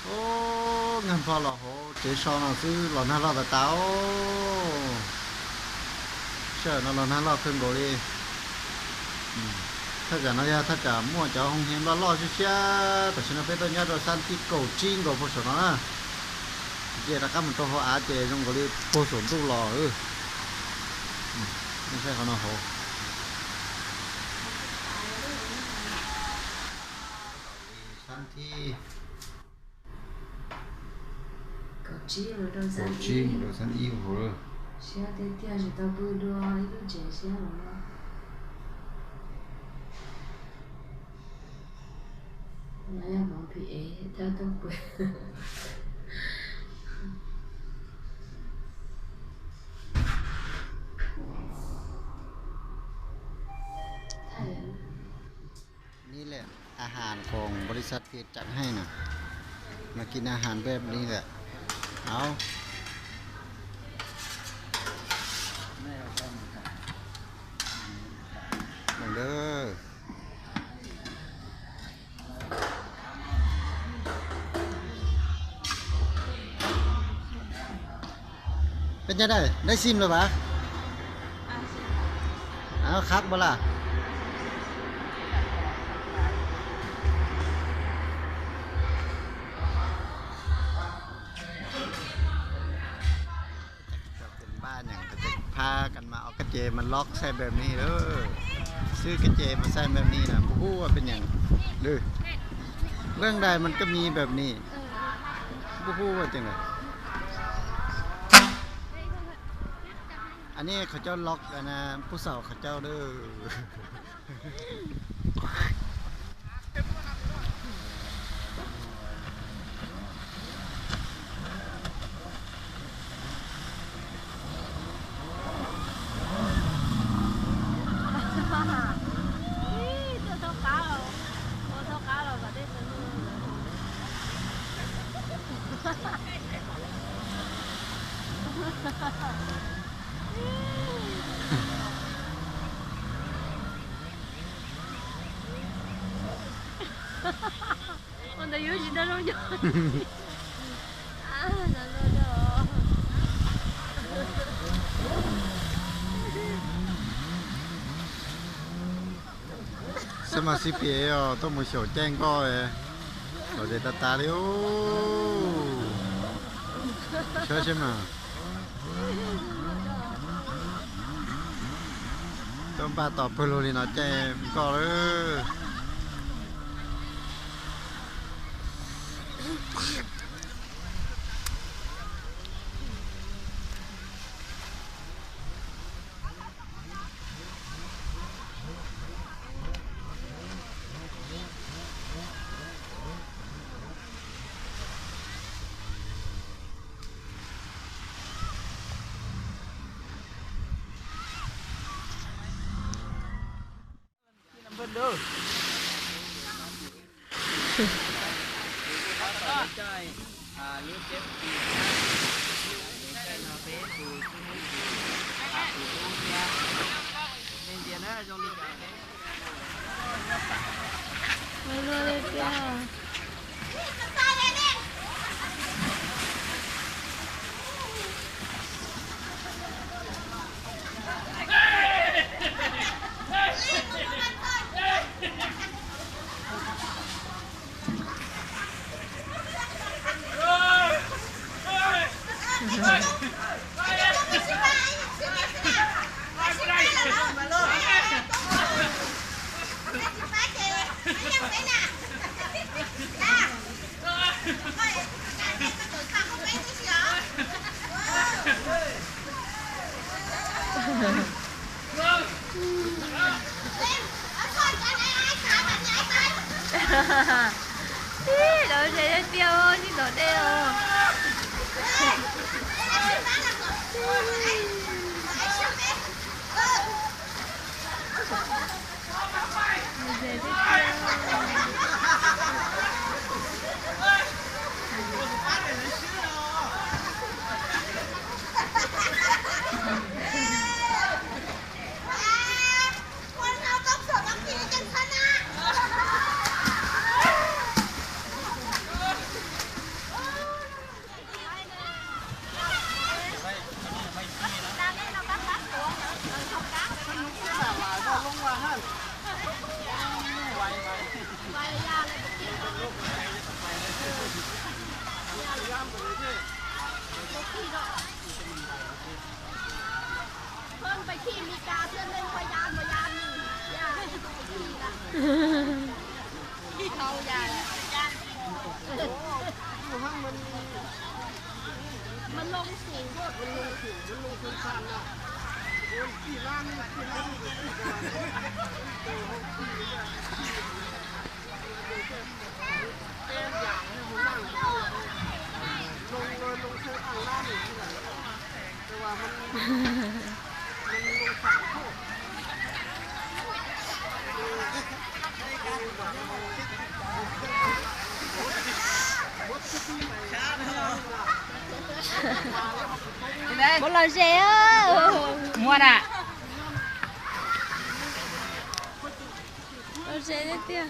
Ub, nkag nplo los hauv tsev so no xwb los nag loj tas tas os. Sij hawm no los nag loj kawg nkaus li. Thaj tsam no yog thaj tsam muaj cov hoo he loj loj siab siab. Tam sim no peb tuaj nyob rau sab thib kaum tsib nkaus puag saum no na. Ces rov qab mus rau hauv av ces zoo nkaus li puag saum ntuj los. Nej saib qhov no hauv. Sab thib kaum tsib mus rau sab ib hauv. Siab tiag tiag, tsis tau pw dua ib lub tsev siab los. No yog mov phim ev thawj tuaj pw. Ni lawm, a has khoom npaus lis xas thiaj tseem heej na. Mas kis a has npeb ni lawm. Au. Peb nyob dawm, dawb sim los vas. Khab npaum las. Phab kas mas ua kab ces mas loj xais npeb ni lawm. Xwb kab ces mas xais npeb ni na, npuj hub ua peb nyeem. Lwm, lwm dais mas kab mis npeb ni, npuj hub ua tias. Anij qhov cau loj na, puj xaum qhov cau lawm. Ua ntawd yuav tsis tau zoo nyob. Xab mas xib piam os, tuaj mus xyaum caij nkoj, los ces tas tas li. Saib seb mas. Tuaj npaj tos pawg lug li no caij nkoj lawm. Ib, lawv ze tiag, tsis tom dej os. เพิ่นไปขี่อเมริกาเทื่อนึง พยาน พยาน นี่ ย่า ขี่ละ ขี่เทายาย มันลงสูงโพด มันลงสูง มันลงสูงชันอ่ะ โอ้ย ขี่ล้านนี่ ขี่ล้านนี่ เออ อย่างนี้มันนั่ง ลงเลย ลงเชิงอ่างล้านนี่แหละ แต่ว่ามัน มันลงสามโคก Muab los ze. Muab na. Los ze tiag tiag.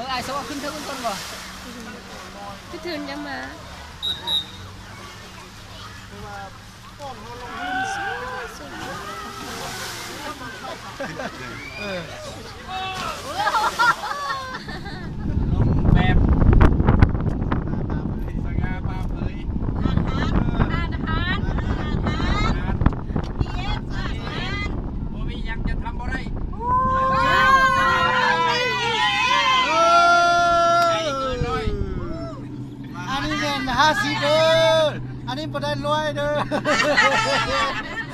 Ais, sao khwb thwb koj npawg? Khwb thwb ncaj mas. Lông bèp. Sà ga ba phới. Hạn hán, hạn hán, hạn hán. Yes, hạn hán. Ua bi yang ca tham bau dai. Ua. Dai ua dai. อันนี้แม่นห้าสิบเด้อ อันนี้บ่ได้ร้อยเด้อ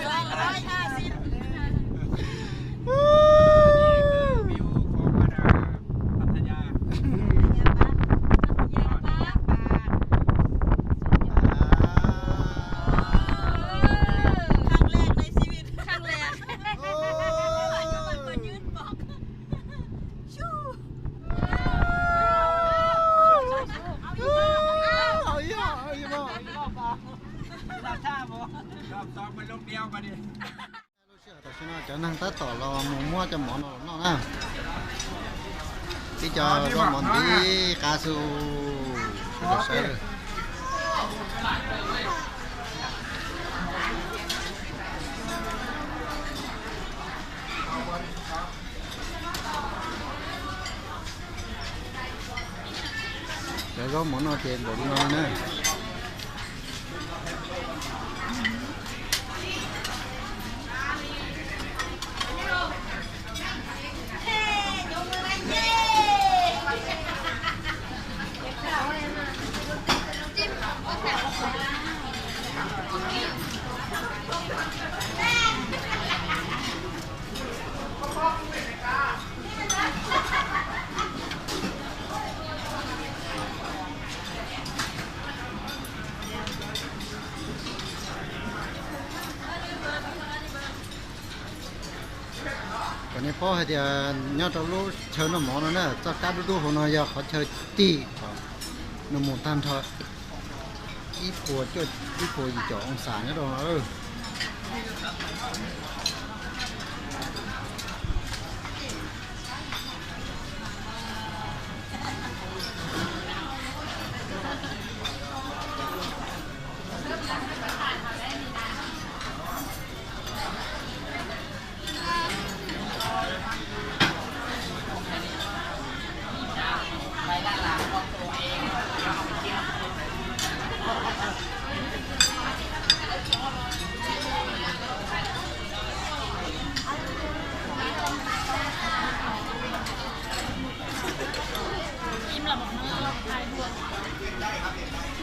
ร้อยห้าสิบ วิวของพัทยา พัทยาปาร์ค ครั้งแรกในชีวิต ครั้งแรก โอ้ ขอยืนบอก Tam sim no cov neeg tab tom los mus muab cov mov no los noj na. Ib co zaub mov ntiv qab xwb, sawv daws saib. Cov zaub mov no ces npaum li no na. Kom nej paub hais tias nyob rau lub chaw noj mov no na, txoj kab dub dub hauv no yog qhov chaw tim kom nws mus tag nrho ib puas cuaj, ib puas yim caum oo xas nyob rau no.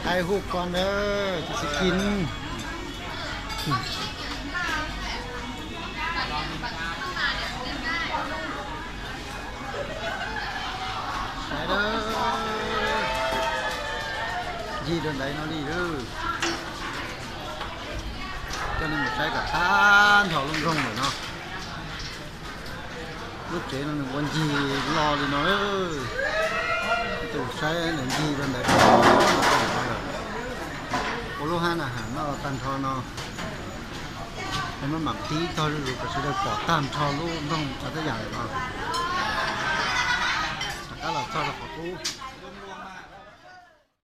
Hai hub kon na, tus txiv kin. Saib, ncig rau ntawm no li lawm. Coj nej mus saib kom tag nrho lub nroog lawm no. Lub tsev no nws ua ncig loj li no. Tus saib nws ncig rau ntawd. Ua lub hab na has noj tag nrho no. Maj mam tib tog zuj zus kom sawv daws pom tag nrho lub nroog txhua teb yam lawm no. Rov qab los txog rau qhov qub.